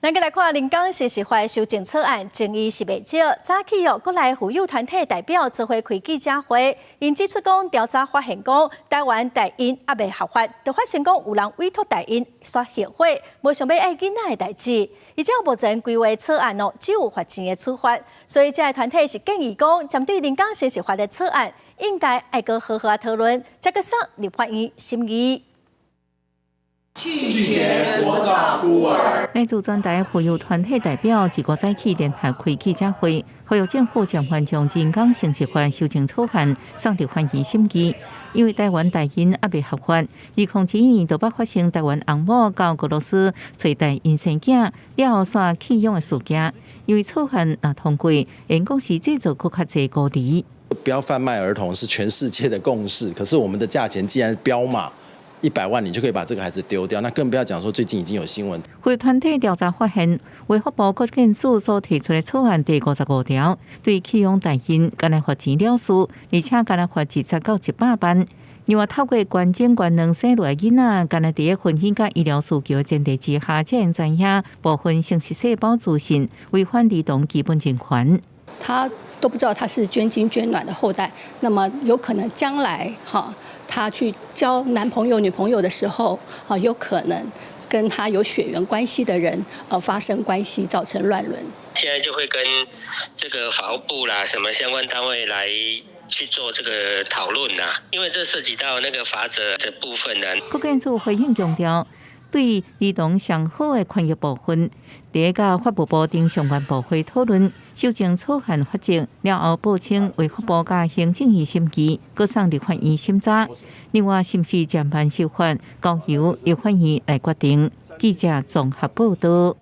咱閣來看人工生殖法修正草案，爭議是袂少。早起哦，國內婦幼團體代表做伙開記者會，𪜶指出講調查發現講台灣代孕猶未合法，就發現講有人委託代孕煞後悔，無想欲愛囡仔的代誌。而且目前規劃草案哦，只有罰錢的處罰，所以這个團體是建議講，針對人工生殖法的草案，應該愛閣好好仔討論，才閣送立法院審議。拒絕國造孤兒。來自全台婦幼團體代表這個早起聯合開記者會，呼籲政府暫緩將人工生殖法修正草案送立法院審議，因為台灣代孕猶未合法，2001年就捌發生台灣翁某到俄羅斯揣代孕生囝，了後煞棄養的事件。因為草案若通過，會講是製造閣較濟孤兒。不要販賣兒童是全世界的共識，可是我們的價錢竟然標碼100萬，你就可以把這個孩子丟掉，那更不要講說最近已經有新聞。婦幼團體調查發現，衛福部國健署所提出的草案第55條，對棄養代孕，干焦罰錢了事，而且干焦罰20到100萬。另外，透過捐精捐卵生落來囡仔，干焦佇婚姻佮醫療需求的前提之下，才會知影部分生殖細胞資訊違反兒童基本人權。他都不知道他是捐精捐卵的後代，那麼有可能將來哈，他去交男朋友、女朋友的時候，啊，有可能跟他有血緣關係的人，發生關係，造成亂倫。現在就會跟這個法務部啦，什麼相關單位來去做這個討論啦，因為這涉及到那個罰則的部分呢。國健署回應強調，對兒童上好的權益部分，佇佮法務部等相關部會討論修正草案罰則了後，報請衛福部佮行政院審議，閣送立法院審查。另外，是毋是暫緩修法，交由立法院來決定。記者綜合報道。